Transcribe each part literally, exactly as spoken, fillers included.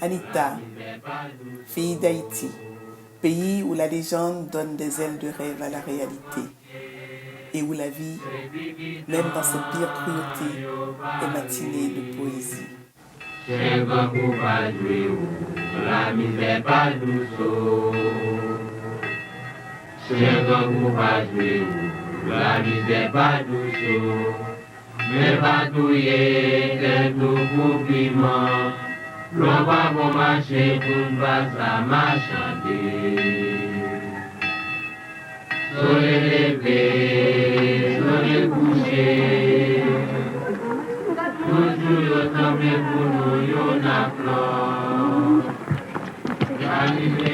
Anita, pays d'Haïti, pays où la légende donne des ailes de rêve à la réalité et où la vie, même dans ses pires cruautés, est matinée de poésie. Se yon grangou pa jwe w, lamizè pa dous o. Se yon grangou pa jwe w, lamizè pa dous o. Men pa touye tèt ou pou piman. Lò pa bon mache pou n pa sa machande. Sole leve, sole kouche. Toujou yo kanpe pou nou youn ak lòt. Lamizè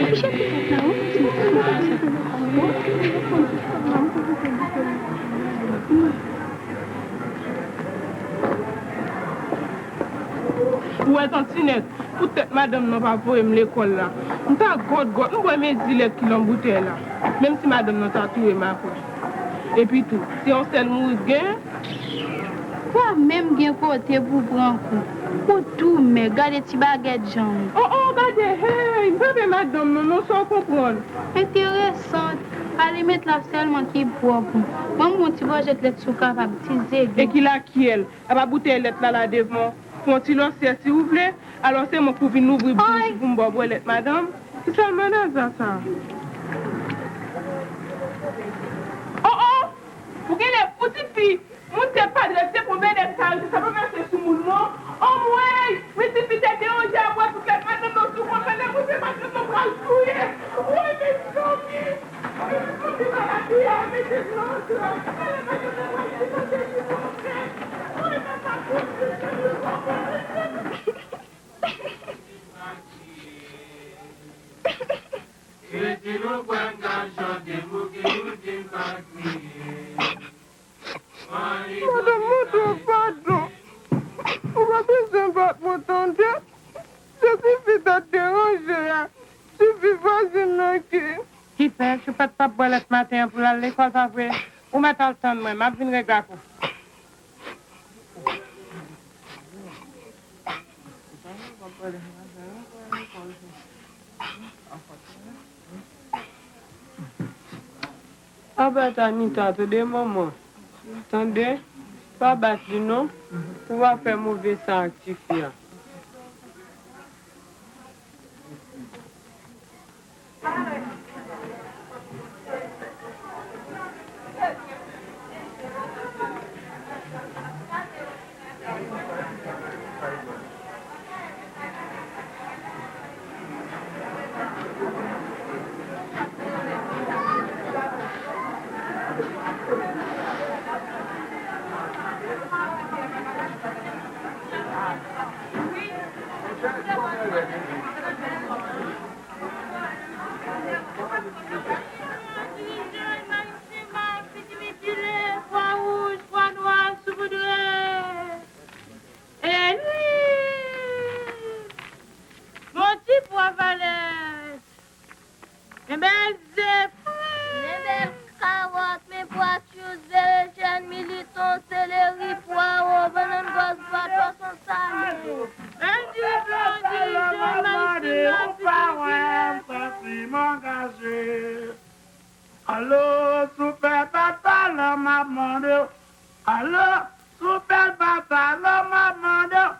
Ou wè, Tantinèt, poutèt madanm nan pa voye m lekòl la, m ta gòtgòt, m bwè mezi lèt ki lan boutèy la, menm si madanm nan ta touye m apre. Epi tou, se yon sèl mourit gen? Ou pa menm gen kote pou pran kou. Ou tou mèg, gade ti bagèt jan w. O, o, gade, hey, m pa vle madanm nan, non, sa w konprann. Enteresan, alimèt la sèlman ki pwòp. Ban m yon ti bòjèt lèt si w kapab, ti zege. E ki lakyèl? Apa boutèy lèt la la devan. Fè yon ti lòsyè si w vle. Alò se mwen k pou vin louvri bouch pou m ba w bwè lèt madanm. Ki salmanaza sa? O, o! Ou genlè fou tifi! Moun se pa drese pou bèlèt sa yo, sa pa mache sou moun non. Anmwey! Men tifi tèt deranje a bwè tout lèt madanm nan sou kò, men lè mwen se madanm nan pral touye. Woy mezanmi! Madanm mwen twò padon. Ou pa bezwen bat mwen tande. Se tifi tèt deranje a. Tifi vwazin nan ki. Ki fè Choupèt p ap bwè lèt maten an pou l al lekòl, pa vre? Ou mèt al tann mwen, m ap vin regle ak ou. Apa Tanita, tande manman. Tande, pa bat li non, pou w pa fè move sa ak tifi a. Pwa wouj, pwa nwa, soupoudre. Eli! Bon ti pwa valèt. Men bèl ze fri. Men bèl kawòt, men pwa tyouz, berejèn, militon, seleri, pwawo, bannann gòz dwat, pwason sale. Bèl diri blon, diri jòn, malisin, malisin, malisin. Alo, soupè papa, lò m ap mande w. Alo, soupè papa, lò m ap mande w.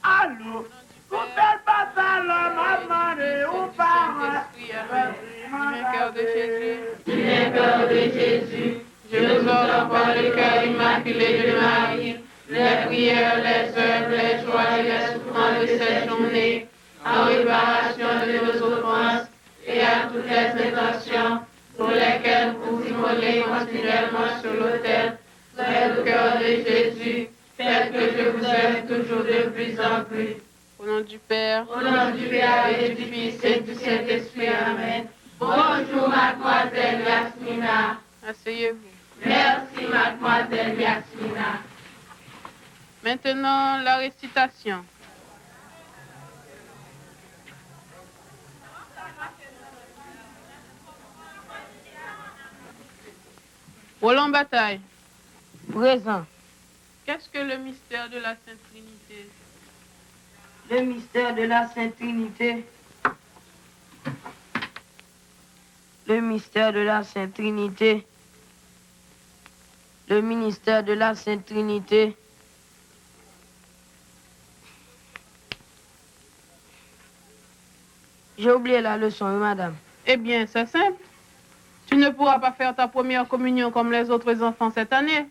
Alo, soupè papa, lò m ap mande w, ou pa wè. Divin cœur de Jésus, divin cœur de Jésus, je vous offre le cœur immaculé de Marie, les prières, les œuvres, les joies et les souffrances de cette journée, en réparation de nos offenses, et à toutes les intentions pour lesquelles vous immolez continuellement sur l'autel, près du cœur de Jésus, faites que je vous aime toujours de plus en plus. Au nom du Père, au nom du Père et du Fils et du Saint-Esprit. Amen. Bonjour, mademoiselle Yasmina. Asseyez-vous. Merci, mademoiselle Yasmina. Maintenant, la récitation. Roland Bataille. Présent. Qu'est-ce que le mystère de la Sainte Trinité? Le mystère de la Sainte Trinité. Le mystère de la Sainte Trinité. Le ministère de la Sainte Trinité. J'ai oublié la leçon, oui, madame. Eh bien, c'est simple. Tu ne pourras pas faire ta première communion comme les autres enfants cette année.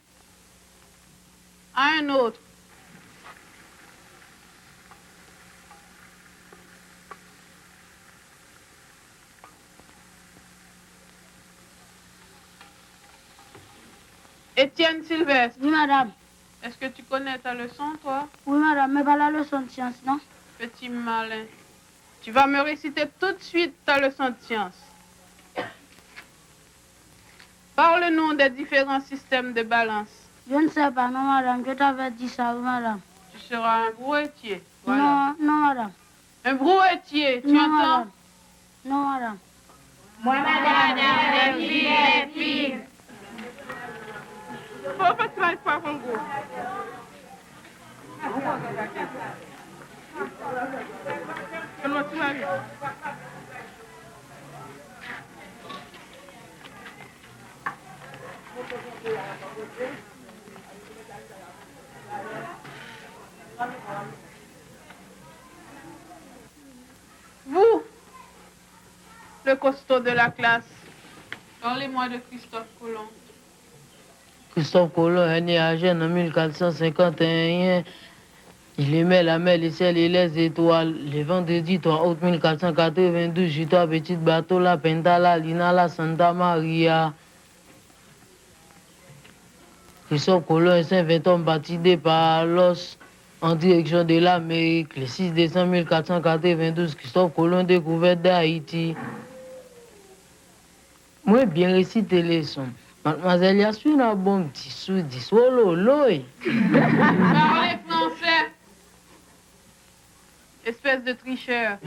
À un autre. Étienne Sylvestre. Oui, madame. Est-ce que tu connais ta leçon, toi? Oui, madame, mais pas la leçon de science, non? Petit malin. Tu vas me réciter tout de suite ta leçon de science. Parle-nous des différents systèmes de balance. Je ne sais pas, non, madame. Je t'avais dit ça, oui, madame. Tu seras un brouetier. Voilà. Non, non, madame. Un brouetier, tu entends? Non, madame. Non, madame. Mwen, madam, mwen fè pi lè pi. Bon, fè ti bagay pa kongo. Ann wè ti bagay. Vous, le costaud de la classe, parlez-moi de Christophe Colomb. Christophe Colomb est né à Gênes en mille quatre cent cinquante et un. Il aimait la mer, le ciel et les étoiles. Le vendredi trois août mille quatre cent quatre-vingt-douze, j'étais petit bateau, la Pinta, la Lina, la Santa Maria. Christophe Colomb et ses vingt hommes partirent de Palos en direction de l'Amérique. Le six décembre mille quatre cent quatre-vingt-douze, Christophe Colomb découverte d'Haïti. Mwen byen resite leson. Madmwazèl Yasmina bon m dis sou dis. Wololoy! Parlez français, espèce de tricheur.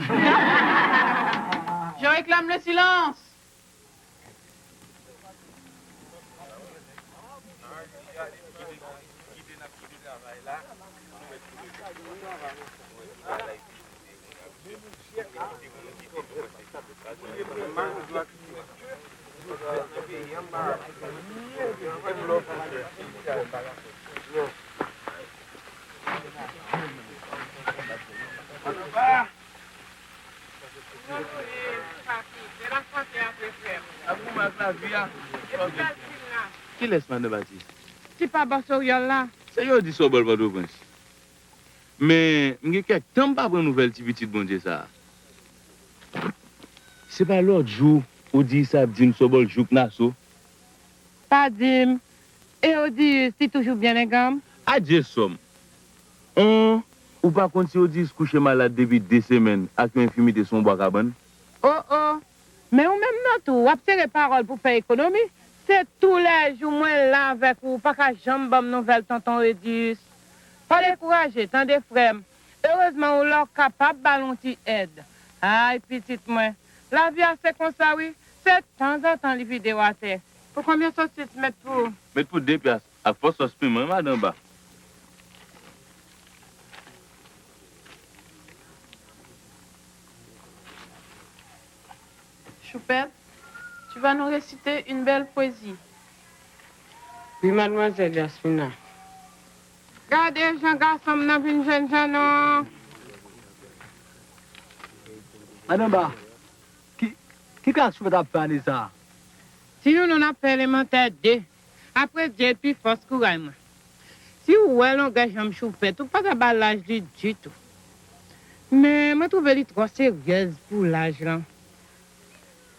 Je réclame le silence. Kilès, madan Batis? Tipa bòs Oryèl la. Se yo di Sobòl Pòtoprens. Men, m gen kèk tan m pa pran nouvèl ti pitit Bondye sa a. Se pa lòt jou, Odiyis ap di m Sobòl jouk Naso. Pa di m, e Odiyis, li toujou byen enganm? Adye sòm. On, ou pa konn si Odiyis kouche malad depi de semèn ak yon enfimite sou yon bwa kabann? O, o! Men ou menm nan tou, w ap sere pawòl pou fè ekonomi? Se toulèjou mwen la avèk ou, ou pa ka janm ban m nouvèl tonton Odiyis. Pa dekouraje, tande, frè m. Erezman, ou la w kapab ba l yon ti èd. Ay, pitit mwen, lavi a se konsa, wi. Se tanzantan li vide w atè. Pou konbyen sosis? Met pou... Met pou de pyas, ak fò sòs piman, wi, madan Ba. Choupèt, tu vas nous réciter une belle poésie. Wi, madmwazèl Yasmina. Gade jan gason m nan vin jènjan non. Madan Ba, ki, ki klas Choupèt ap fè ane sa a? Ti Nounou n ap fè elemantè de. Apre Dye epi fòs kouray mwen. Si w wè longè janm Choupèt, ou pa ka ba laj li ditou. Men mwen twouve li twò seryèz pou laj lan.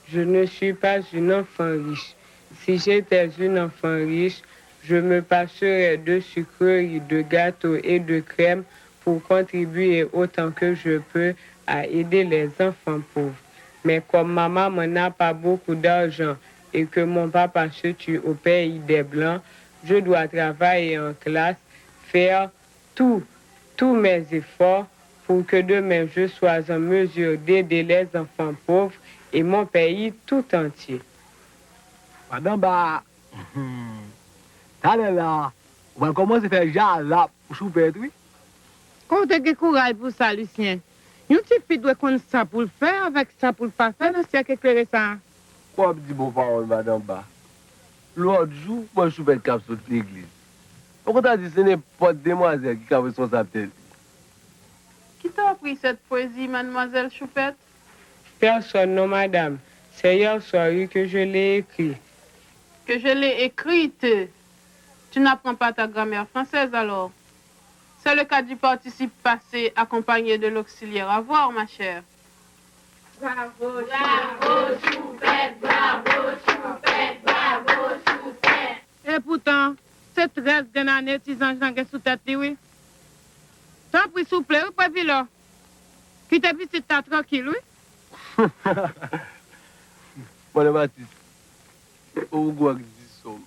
Je ne suis pas une enfant riche. Si j'étais une enfant riche, je me passerais de sucreries, de gâteaux et de crèmes pour contribuer autant que je peux à aider les enfants pauvres. Mais comme ma maman n'a pas beaucoup d'argent et que mon papa se tue au pays des Blancs, je dois travailler en classe, faire tous, tous mes efforts pour que demain je sois en mesure d'aider les enfants pauvres et mon pays tout entier. Madan Ba, talè la, ou pral kòmanse fè jalap pou Choupèt, wi. Kòman w te gen kouraj pou sa, Lisyen? Yon tifi dwe konn sa pou l fè avèk sa pou l pa fè nan syèk eklere sa a. W ap di bon pawòl, madanm Ba. Lòt jou, mwen Choupèt k ap sot legliz. Ou konn ta di se nenpòt demwazèl ki ka responsab tèt li. Qui t'a appris cette poésie, mademoiselle Choupette? Personne, non, madame. C'est hier soir, oui, que je l'ai écrit. Que je l'ai écrite. Tu n'apprends pas ta grammaire française, alors. C'est le cas du participe passé accompagné de l'auxiliaire avoir, ma chère. Bravo, Choupette, bravo, Choupette, bravo, Choupette. Epoutan, se trèz grenn ane ti zanj lan gen sou tèt li, wi. Tanpri, souple, wi, Previlò. Kite pitit la trankil, wi. Mwen, Batis, ou gwòg di sòm.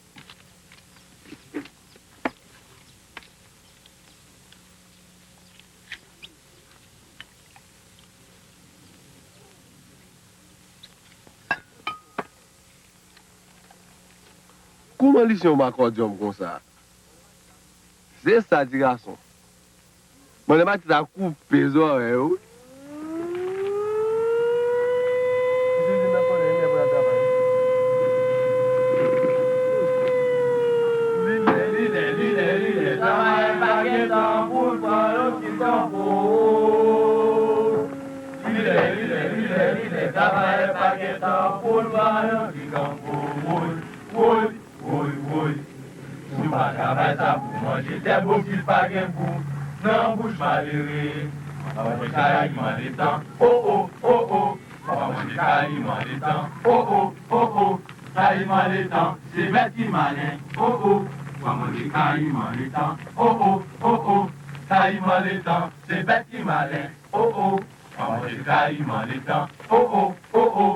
Kouman Lisyen makòdyòm konsa? Se sa, ti gason. Mwen, Batis a koupe zòrèy ou. Li lè, li lè, li lè, li lè, travayè pa gen tan pou l pran yon ti kanpo. Li lè, li lè, li lè, li lè, travayè pa gen tan pou l pran yon ti kanpo. Woy, woy, woy, woy. Si w pa travay, sa pou manje. Tè bofil pa gen gou nan bouch malere. Pa manje kayiman letan. O, o, o, o. Pa manje kayiman letan. O, o, o, o. Kayiman letan, se bèt ki malen. O, o. Pa manje kayiman letan. O, o, o, o. Kayiman letan, se bèt ki malen. O, o. Pa manje kayiman letan. O, o, o, o.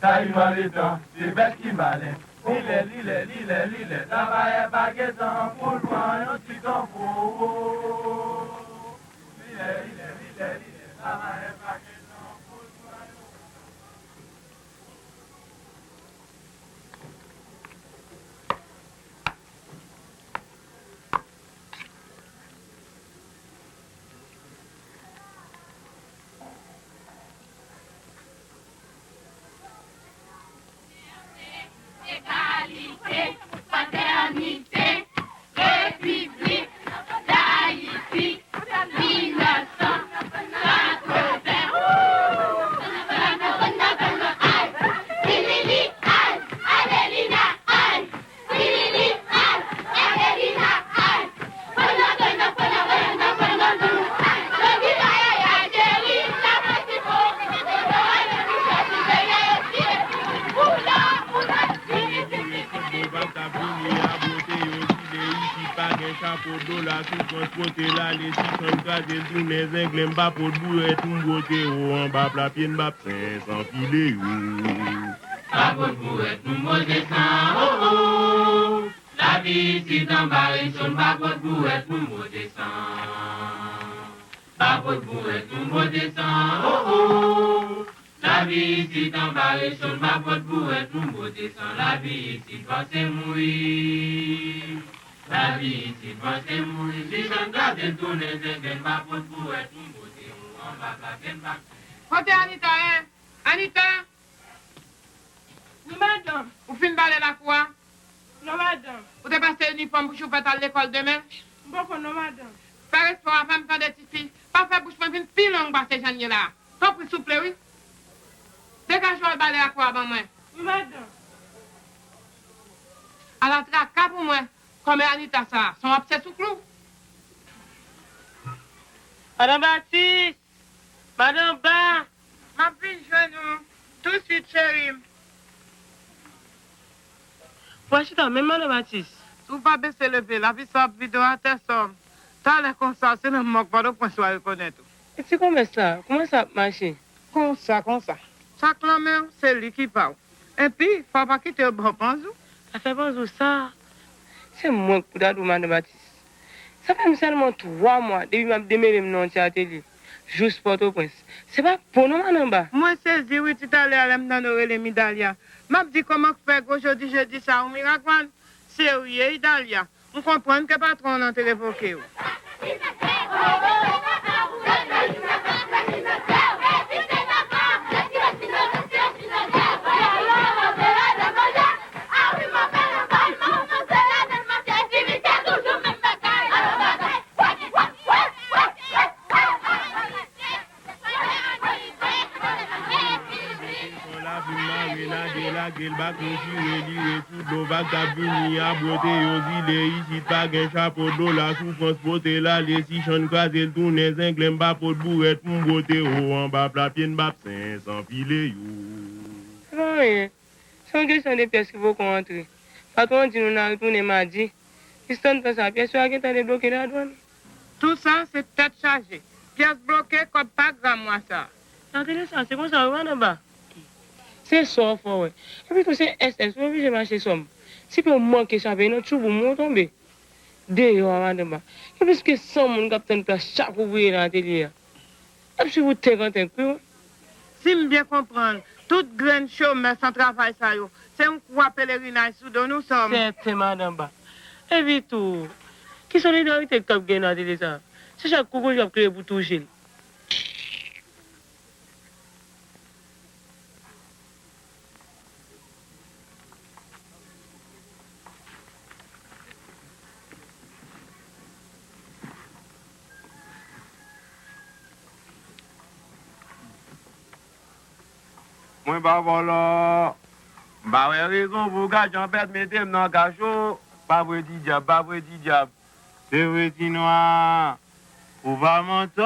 Kayiman letan, se bèt ki malen. Li lè, li lè, li lè, li lè, travayè pa gen tan pou l pran yon ti kanpo. Li lè, li lè, li lè, li lè, travayè pa gen tan pou l pran yon ti kanpo. Egalite, fratènite, Repiblik Dayiti, mil nèf san katreven. Ay, Tilili, ay, Adelina, ay. Pa gen chapo, dola sou frans, pote l ale, si chan kraze l tounen zenglen, m pa pot bourèt, m bwote yo anba pla pye, m p ap sen san file yo. Pa pot bourèt pou m bwote san, o, o. Lavi isit anba recho, m pa pot bourèt pou m bwote san. Pa pot bourèt pou m bwote san, o, o. Lavi isit anba recho, m pa pot bourèt pou m bwote san. Lavi isit panse mouri. Lavi isit panse mouri. Si chan kraze l tounen zenglen, m pa pot bourèt pou m bwote yo anba pla pye, m p ap sen. Kote Anita, en? Anita! Wi, madanm. Ou fin bale lakou a? Non, madanm. Ou te pase inifòm pou Choupèt al lekòl demen? M poko, non, madanm. Fè respè w avè m, tande, tifi. Pa fè bouch mwen vin pi long pase jan l ye la. Tanpri, souple, wi. Degaje w al bale lakou a ban mwen. Wi, madanm. Ala traka pou mwen. Kòmè Anita sa a, se yon absè sou klou. Madanm Batis! Madanm Ba! M ap vin jwenn ou tousuit, cheri m. Pran chita, menm Madanm Batis. Si w pa bese leve, lavi sa ap vide w atè, sè m. Talè konsa, se nan mòg Pòtoprens yo a rekonèt ou. E ti kòmès la, kòman sa ap mache? Konsa, konsa. Sa k nan men w, se li ki pa w. Epi, fò w pa kite yo ba w panzou. Afè panzou sa, se mwen k pou ta di w, Madanm Batis. Sa fè m sèlman twa mwa depi m ap demele m nan yon ti atelye jous Pòtoprens. Se pa po non, Madanm Ba. Mwen sezi wi, ti talè a lè m tande w rele m Idalia. M ap di kòman k fè gwo jodi jedi sa a, ou mirak man. Serye, Idalia. M konprann ke patwon w lan te revoke w. Lage l bak nou chire li ret sou dlo vag k ap vini a bwote yo zile isit pa gen chapo dlo la soufrans pote l ale si chann kraze l tounen zenglen m pa pot bourèt pou m bwote o anba pla pye n p ap sen san file yo. Se pa anyen. Se yon kesyon de pyès ki poko antre. Patwon an di nou n a retounen madi. Jis tann tan sa a, pyès yo a gentan debloke ladwann. Tout sa se tèt chaje. Pyès bloke, kòb pa gra mwa sa a. Nan tele sa, se konsa wi madanm ba. Se sa w fè w wè. Epi tou se S S ou oblije mache sòm. Si pye w manke chape nan tchouboum ou tonbe. Deyò a madanm ba. Gen plis ke san moun k ap tann plas chak oubriye nan atelye a. N ap swiv ou tenk an tenk wi. Si m byen konprann, tout grenn chomè san travay sa yo, se yon kwa pelerinaj sou do nou sòm. Sèten madanm ba. Epi tou, ki solidarite k ap gen nan atelye sa a? Se chak koukouj k ap kriye pou touche l. Mwen pa vòlò. M pa wè rezon pou gad jan pèt mete m nan kacho. Pa vre di dyab, pa vre di dyab. Se vre ti nwa. Ou pa mantò,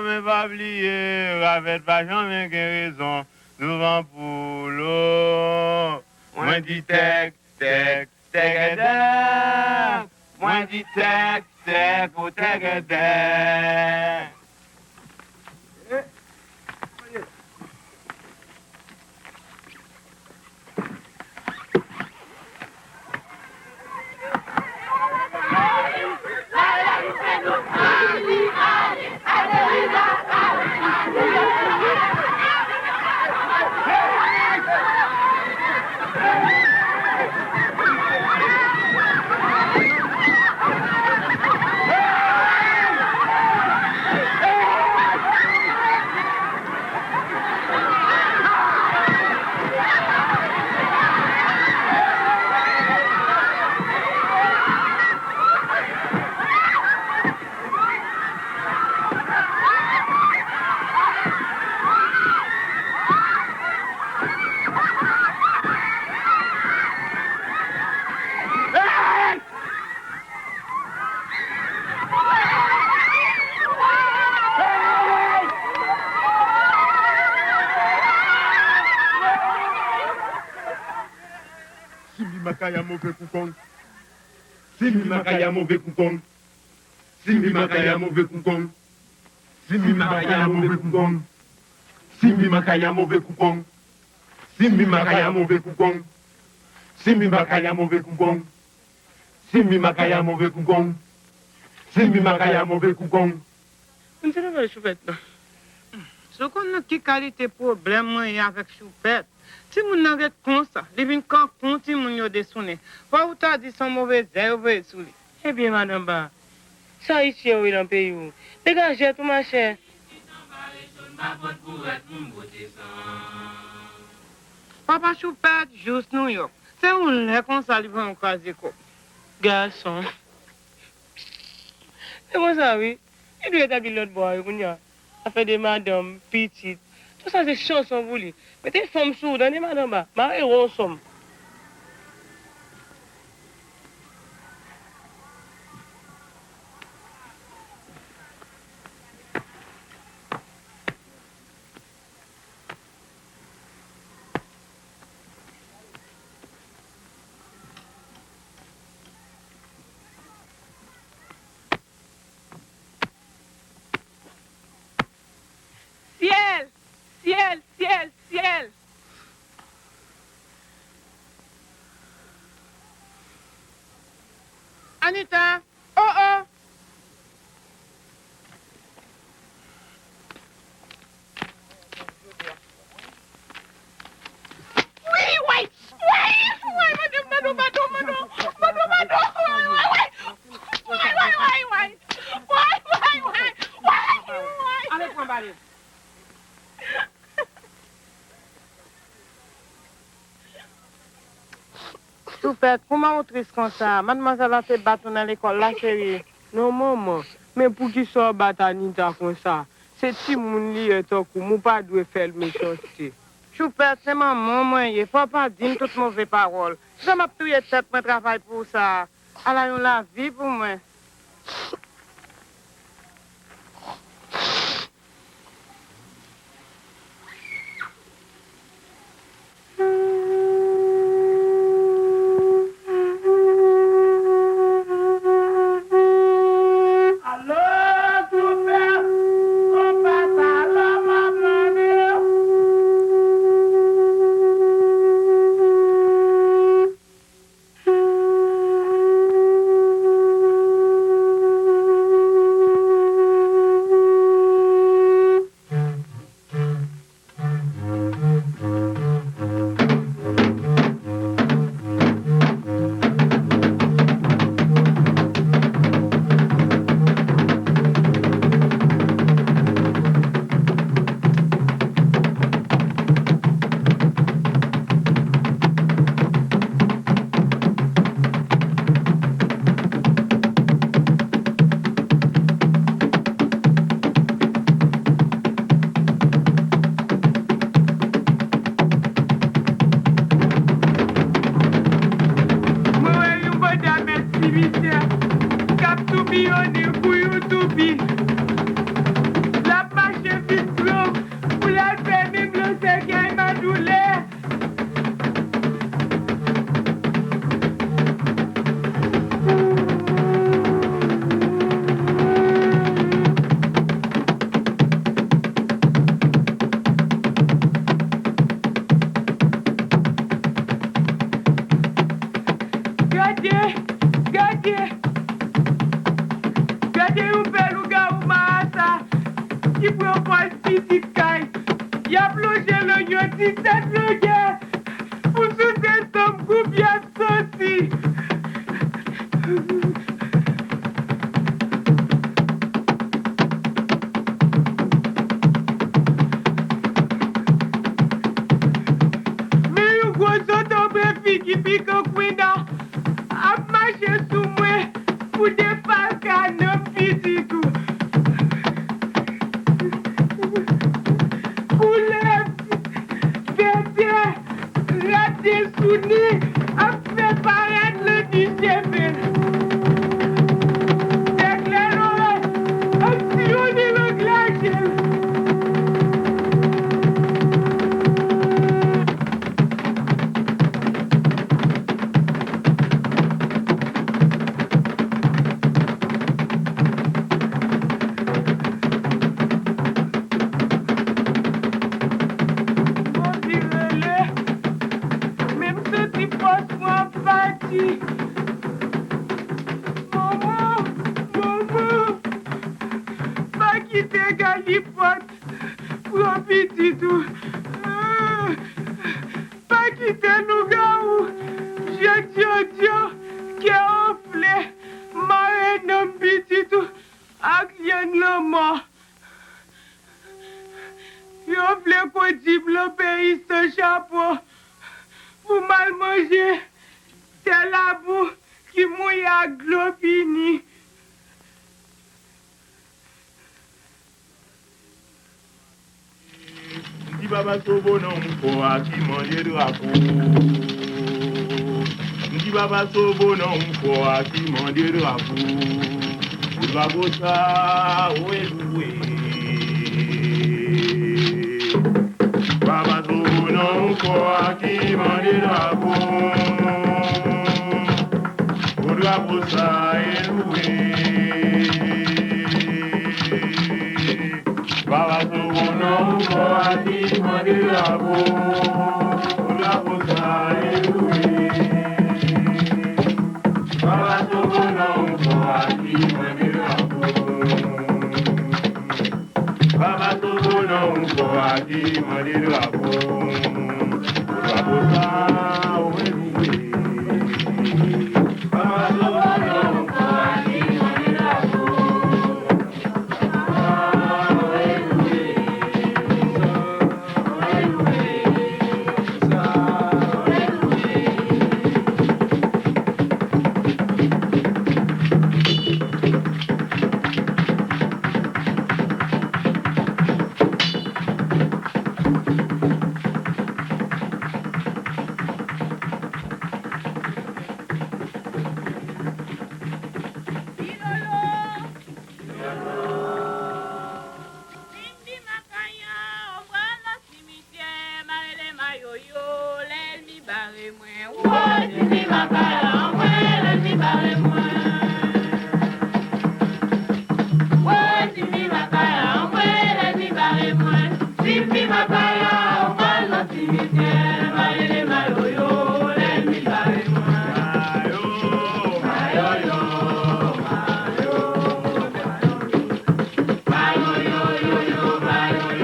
men pa bliye, ravèt pa janmen gen rezon douvan poulo. Mwen di tèk, tèk, tègèdè. Mwen di tèk, tèk, o tègèdè. Simbi Makaya move koukong. Simbi Makaya move koukong. Simbi Makaya move koukong. Simbi Makaya move koukong. Simbi Makaya move koukong. Simbi Makaya move koukong. Simbi Makaya move koukong. Simbi Makaya move koukong. Simbi Makaya move koukong. Moun se nouvèl choupèt nan. Si w konn nan ki kalite pwoblèm mwen ye avèk choupèt, timoun nan ret konsa, li vin kankou timoun yo desounen. Fò ou ta di se yon move zè yo voye sou li. Ebyen, madanm ba, se ayisyen yo ye nan peyi w. Degaje tèt ou, machè. Papa Choupèt, jous Nouyòk. Se yon lè konsa li pran yon kraze kò. Gason. Se konsa, wi. Li dwe etabli lòt bò a, wi, kounye a. Afè de madanm, pitit. Tout sa se chanson pou li. Mete fanm sou ou, tande, madanm ba. Mare w ansanm. Syèl! Syèl! Syèl! Syèl! Anita! Oh, oh! Wi, way! Way! Way! Mande m padon, padon, padon, padon, padon, padon! Way, way, way! Way, way, way, way! Way, way, way! Way, way! Ale pran bale. Choupèt, kouman ou tris konsa? Madmwazèl la te bat ou nan lekòl la, cheri? Non, manman. Men poukisa w bat Anita konsa? Se timoun li ye tankou m, ou pa dwe fè l mechanste. Choupèt, se manman w mwen ye. Fò w pa di m tout move pawòl. Jan m ap touye tèt mwen travay pou ou sa a. Ala yon lavi pou mwen. Alo, Choupèt, konpa sa lò m ap mande w. Mwen wè yon banda mèt simityè k ap toupiyonnen kou yon toupi. L ap mache vit twòp pou l al fè menm lan sèkèy madoulè. Gade, gade, gade yon bèl lougawou marasa ki pran fòm pitit kay. Y ap lonje long yo disèt longè pou souse sanm goup y ap santi. Men yon gwo zotobre figi pikan kwina ap mache sou mwen pou defalke nanm pitit ou. Koulèv, vètè, rat desouni ap fè parad nan di chemen. Sèklè loraj ap siyonnen lang lajè l. Mwen vin rele, men m santi fòs mwen ap pati. Manman, manman, pa kite Galipòt pran pitit ou. Pa kite lougawou, je dyodyo, kè anfle, mare nanm pitit ou ak lyann lanmò. Yo vle kondui m lan peyi san chapo pou m al manje tè labou ki mouye ak dlo fini. M di papa Sobo nan yon kò a ki mande drapo. M di papa Sobo nan yon kò a ki mande drapo. Pou drapo sa, owe, owe. Papa Sobo nan yon kò a ki mande drapo. Pou drapo sa, e lwe. Papa Sobo nan yon kò a ki mande drapo. Pou drapo sa, e lwe. Papa Sobo nan yon kò a ki mande drapo. Papa Sobo nan yon kò a ki mande drapo. Drapo sa, owe, owe. Papa Sobo nan yon kò a ki mande drapo. Mwen, wo, Jimmy Makaya, anmwey, lènmi bare mwen. Wo, Jimmy Makaya, anmwey, lènmi bare mwen. Jimmy Makaya, ou pral nan simityè, malere maloyo, lènmi bare mwen. Mayoyo, mayoyo, mayoyo.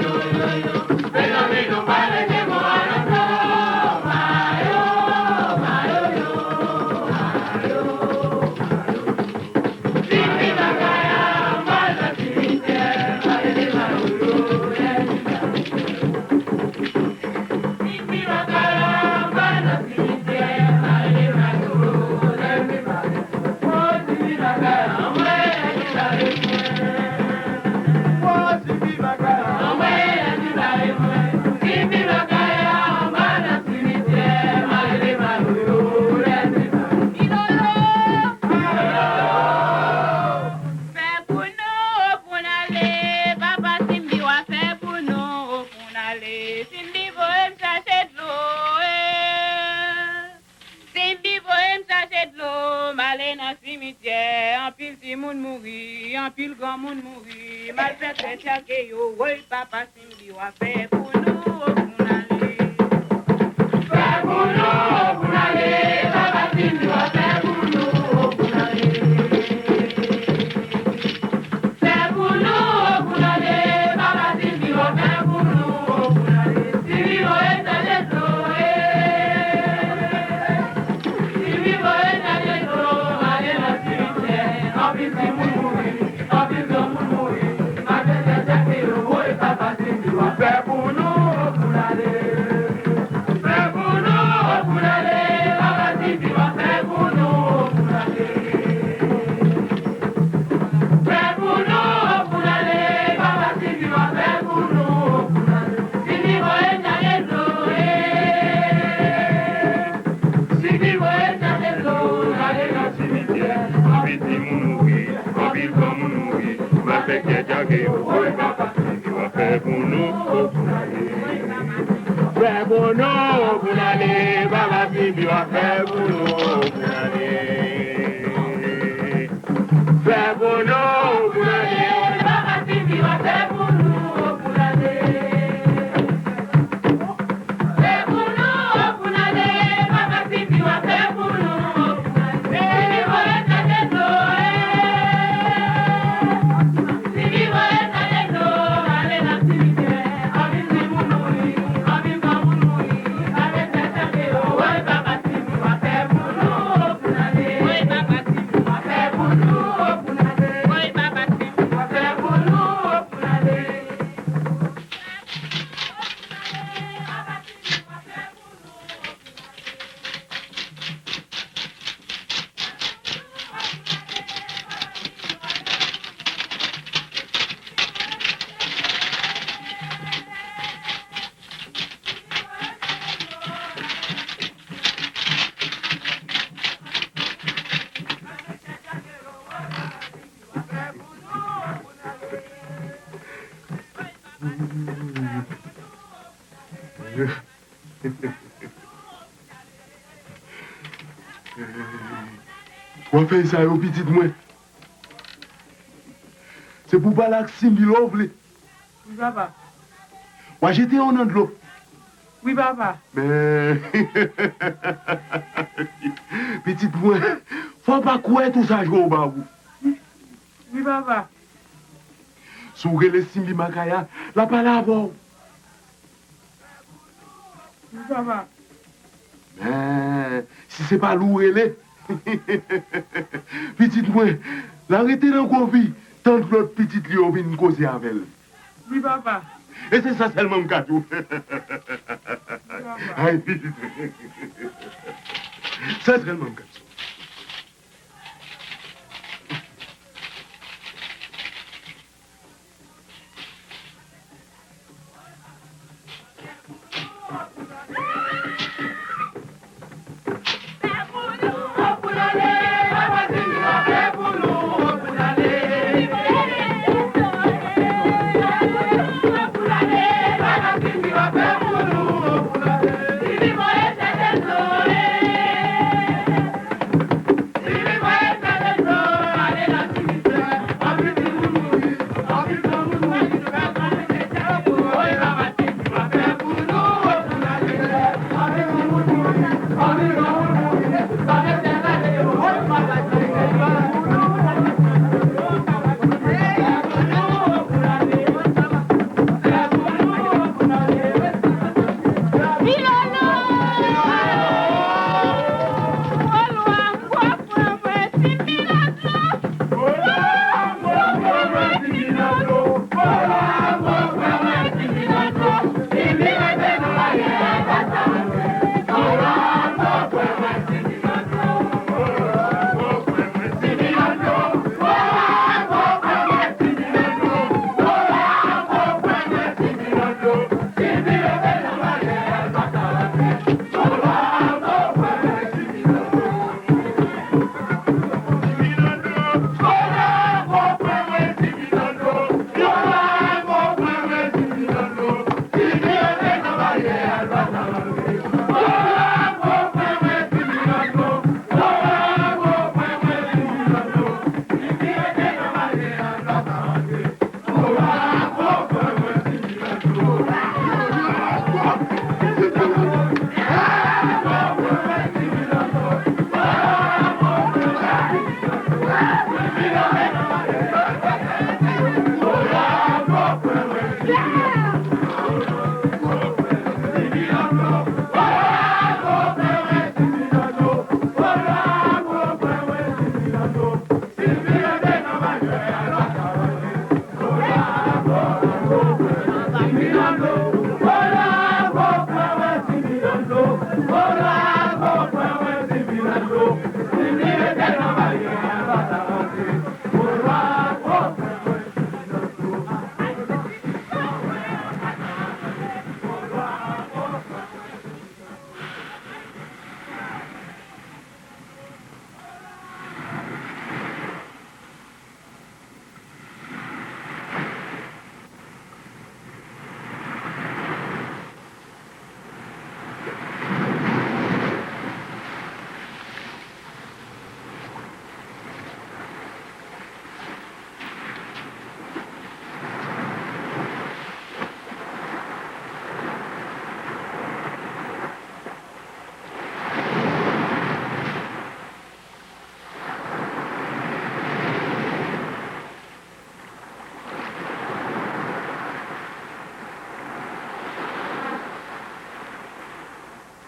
Fè pou nou, pou n ale, papa Simbi w a fè pou nou, pou n ale. Simbi voye m chache dlo, eh. Simbi voye m chache dlo, m ale nan simityè. Anpil timoun mouri, anpil granmoun mouri. M al fè tèt chake yo, woy papa Simbi w a fè pou nou, pou n ale. Fè pou nou, pou n ale, papa Simbi w a fè pou nou, pou n ale. Fè pou nou, pou n ale, papa Simbi w a fè pou nou, pou n ale. Simbi voye chache dlo, eh. Simbi voye chache dlo, ale nan simityè. Anpil timoun mouri, anpil granmoun mouri. Mache chèche yo, woy papa Simbi w a fè pou nou, pou n ale. Fè pou nou, pou n ale, papa Simbi w a fè pou nou, pou n ale. Fè pou nou, pou n ale, papa Simbi w a fè pou nou, pou n ale. Simbi voye chache dlo, eh. Simbi voye chache dlo, ale nan simityè. Anpil timoun mouri, anpil granmoun mouri. M al fè tèt chake yo, woy papa Simbi w a fè pou nou, pou n ale. Fè pou nou, pou n ale, papa Simbi w a fè pou nou, pou n ale. Fè pou nou, pou n ale. Papa Simbi w a fè pou nou, pou n ale. Fè pou nou, pou n ale. Papa Simbi w a fè pou nou, pou n ale. Simbi voye chache dlo, eh. Simbi voye chache dlo, ale nan simityè. Anpil timoun mouri, anpil granmoun mouri. Mache chèche yo, woy papa Simbi w a fè pou nou, pou n ale. Woy papa Simbi w a fè pou nou, pou n ale. Woy papa Simbi w a fè pou nou, pou n ale. W ap fè sa yo, pitit mwen. Se pou w pale ak Simbi lè w vle. Wi, papa. W a jete yo nan dlo. Wi, papa. Men, pitit mwen, fò w pa kwè tou sa jwe w ba ou. Wi, papa. Si w rele Simbi Makaya, l a pale avè w. Wi, papa. Men, si se pa l ou rele, pitit mwen, l a rete nan gwo vi, tann lòt pitit li yo vin koze avè l. Wi, papa. E se sa sèlman m ka di w. Wi, papa. Ay, pitit mwen. Sa sèlman m ka di w.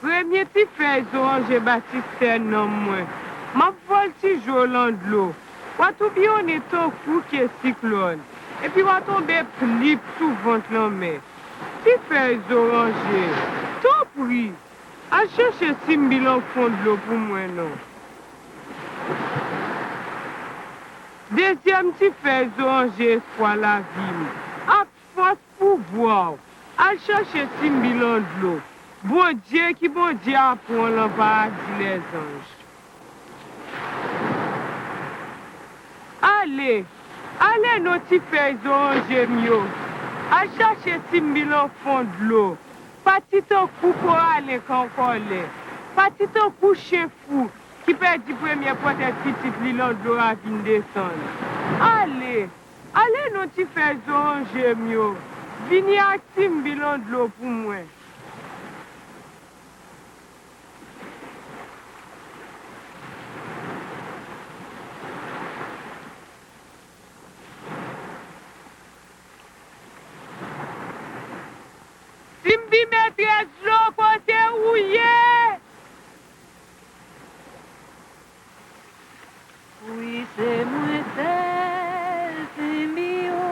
Premye ti fèy zoranje batistè nanm mwen, m ap vòltije w lan dlo. W a toubiyonnen tankou ke siklòn, epi w a tonbe plip sou vant lanmè. Ti fèy zoranje, tanpri, al chèche Simbi lan fon dlo pou mwen non. Dezyèm ti fèy zoranje espwa lavi m, ak fòs pouvwa w, al chèche Simbi lan dlo. Bondye ki Bondye aprann lan paradi lèzanj. Ale, ale non ti fèy zoranje m yo, al chache Simbi lan fon dlo. Pati tankou koralen k an kòlè, pati tankou chen fou ki pèdi premyè pòtèt pitit li lan dlo ravin desann. Ale, ale non ti fèy zoranje m yo, vini ak Simbi lan dlo pou mwen. Simbi metrès dlo, kote ou ye? Wi, se mwen sèl Simbi o,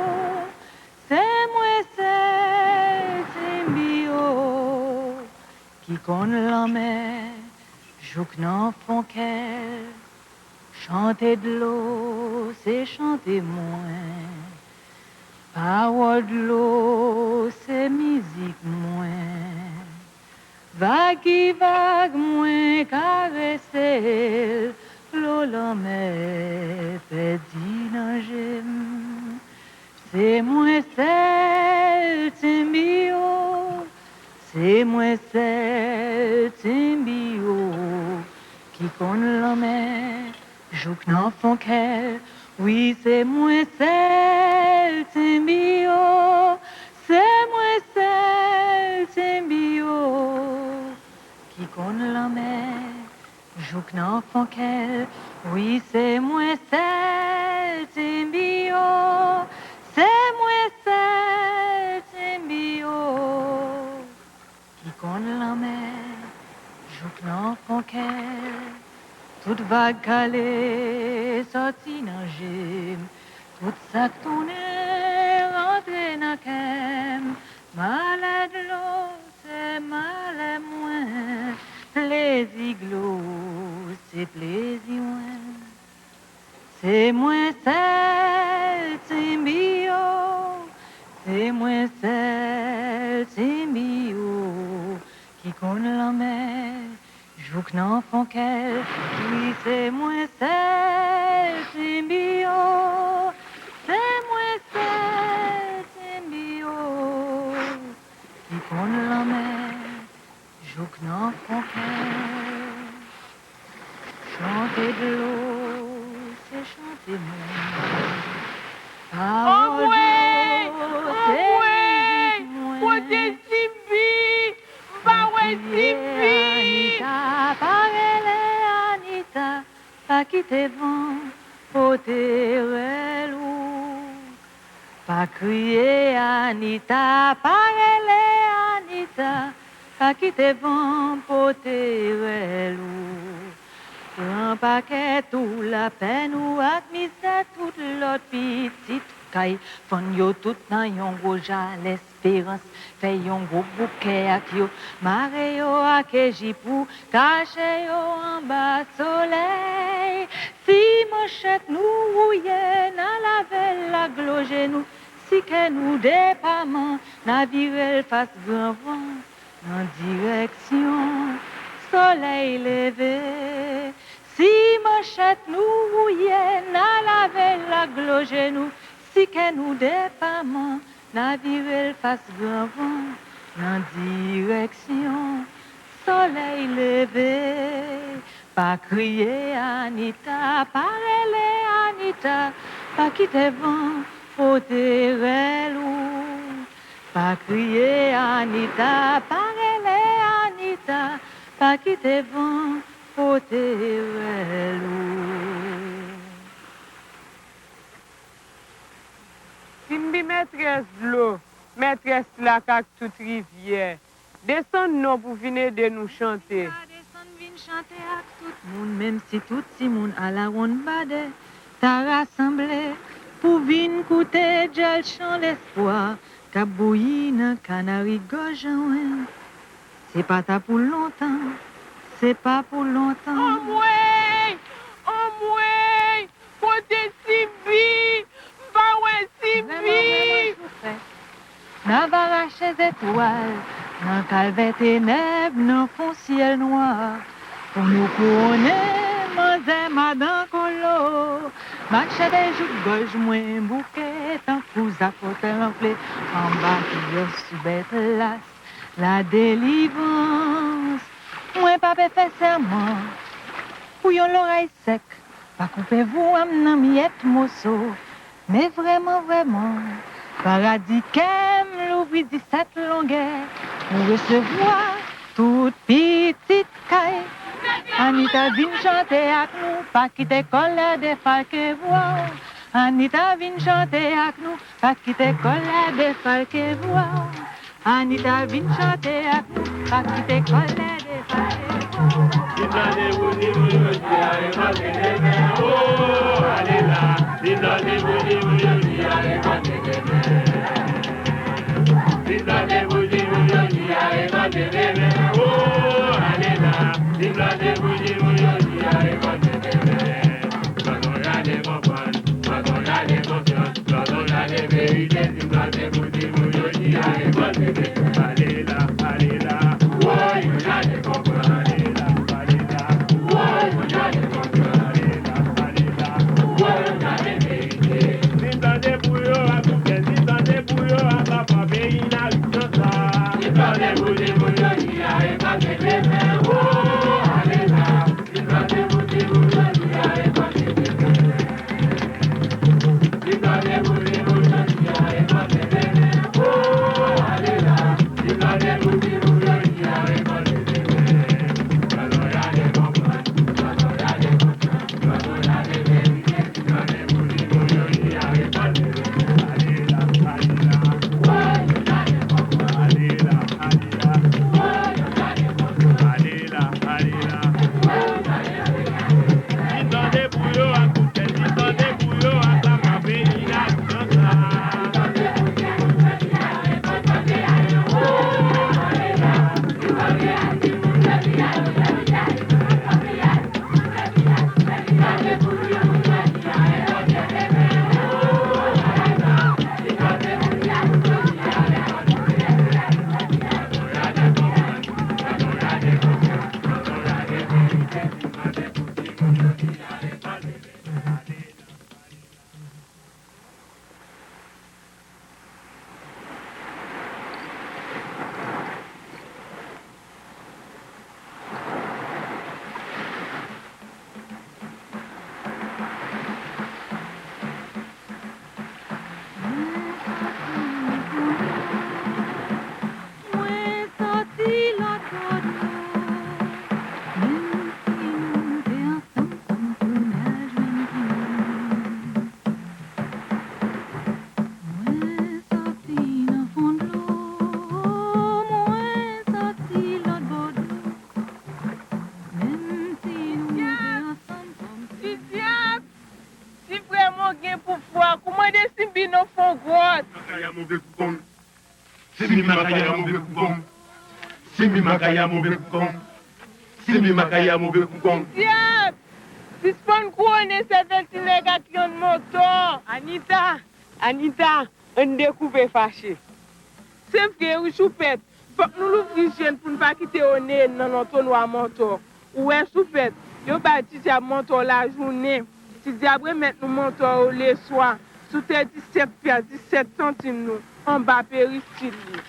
se mwen sèl Simbi o, ki konn lanmè jouk nan fon kè l. Chante dlo, se chante mwen. Pawòl dlo, se mizik mwen. Vag ki vag mwen karese l, dlo lanmè pèdi nan je m. Se mwen sèl Simbi o, se mwen sèl Simbi o, ki konn lanmè jouk nan fon kè l. Wi, se mwen sèl Simbi o, se mwen sèl Simbi o, ki konn lanmè jouk nan fon kè l. Wi, se mwen sèl Simbi o, se mwen sèl Simbi o, ki konn lanmè jouk nan fon kè l. Tout vag kale sòti nan je m, tout sa k tounen rantre nan kè m. Malè dlo se malè mwen, plezi dlo se plezi mwen. Se mwen sèl Simbi o, se mwen sèl Simbi o, ki konn lanmè jouk nan fon kè l. Wi, se mwen sèl Simbi o, se mwen sèl Simbi o, ki konn lanmè jouk nan fon kè l. Chante dlo, se chante mwen. Pawòl dlo, se mizik mwen. Kote Simbi? M pa wè Simbi. Anita, pa rele Anita, pa kite van pote rèl ou. Pa kriye Anita, pa rele Anita, pa kite van pote rèl ou. Pran pakèt ou, lapèn ou ak mizè tout lòt pitit kay. Fann yo tout nan yon gwo ja lesperans. Fè yon gwo bouke ak yo, mare yo ak ejip ou, kache yo anba solèy. Si manchèt nou wouye, n a lave l ak dlo je nou. Si kè nou depaman, n a vire l fas gran van, nan direksyon solèy leve. Si manchèt nou wouye, n a lave l ak dlo je nou. Si kè nou depaman, n a vire l fas gran van, nan direksyon solèy leve. Pa kriye Anita, pa rele Anita, pa kite van pote rèl ou. Pa kriye Anita, pa rele Anita, pa kite van pote rèl ou. Simbi mètrès dlo, mètrès lak ak tout rivyè, desann non pou vin ede nou chante. Desann vin chante ak tout moun, menm si tout timoun alawonnbadè ta rasanble pou vin koute djèl chan lespwa k ap bouyi nan kanari gòj anwen. Se pa ta pou lontan, se pa pou lontan. Anmwey! Anmwey! Kote Simbi? M pa wè Simbi! Vrèman, vrèman soufè. N ava rache zetwal nan kalvè tenèb, nan fon syèl nwa, pou nou kouwonnen manzè madan kolo. Machete jouk gòj mwen bouke tankou zafòtèl anfle anba kiyòs sou bèt las. Ladelivrans. Mwen pa pe fè sèman pou yon loray sèk, pa koupe vwa m nan myèt moso. Men vrèman, vrèman, paradi kè m louvri disèt longè pou resevwa tout pitit kay. Anita vin chante ak nou, pa kite kòlè defalke vwa w. Anita vin chante ak nou, pa kite kòlè defalke vwa w. Anita vin chante ak nou, pa kite kòlè defalke vwa w. Vin chante pou timoun yo di a rekonte demen, o, ale la. Vin chante pou timoun yo di a rekonte demen. Vin chante pou timoun yo di a rekonte demen, o, ale la. Vin chante pou timoun yo di a rekonte demen. Chante, chante, konprann. Chante, chante, konsyans. Chante, chante, verite. Vin chante pou timoun yo di a rekonte demen. Ale la, ale la. Woy, chante, konprann. Ale la, ale la. Woy, chante, konprann. Ale la, ale la. Woy, chante, verite. Vin chante pou yo ak tout kè, vin chante pou yo ak papa peyi n a viv konsa. Vin chante pou timoun yo di a rekonte demen, o, ale la. Vin chante pou timoun yo di a rekonte demen. Vin chante pou timoun yo di a rekonte demen, o, ale la. Move kou kong. Simbi makaya move kou kong. Simbi makaya move kou kong. Simbi makaya move kou kong. Dyab! Sispann kouwonnen sèvèl ti nèg ak yon mòntò. Anita! Anita! Ann dekoupe fache. Se vre wi, Choupèt. Fòk nou louvri je n pou n pa kite yo neye n nan lantonwa mòntò. Ou wè, Choupèt, yo bay ti dyab mòntò lajounen. Ti dyab remèt nou mòntò yo leswa. Sou tè disèt pya disèt santim nou, anba peristil li.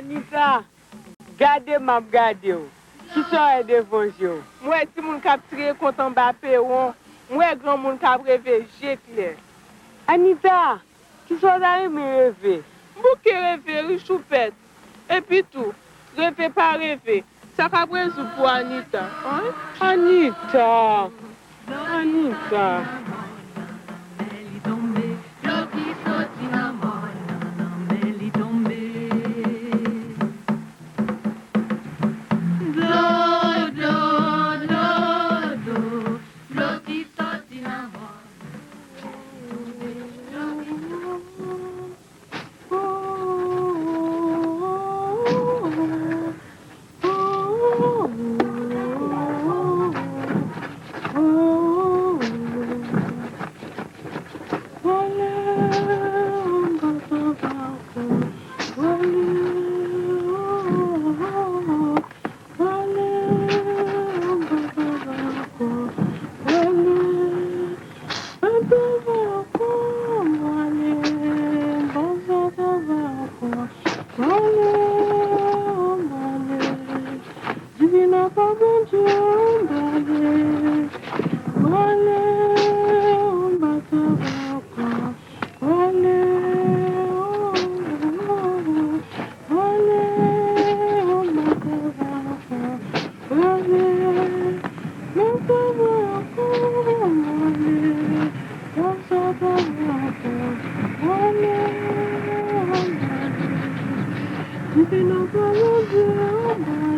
Anita, gade m ap gade w. Kisa w wè devan je w? M wè timoun k ap tire kont anba pewon. M wè granmoun k ap reve je klè. Anita, kisa w ta renmen reve? M bouke reve wi, Choupèt. Epi tou, reve pa reve. Sa k ap rezoud pou Anita, an? Anita! Anita! Divina pa Bondye anbale, anbale, anba tabakwa, anbale, anbale, anba tabakwa, anbale, anba tabakwa, anbale, anba tabakwa, anbale, anbale, Divina pa Bondye anbale.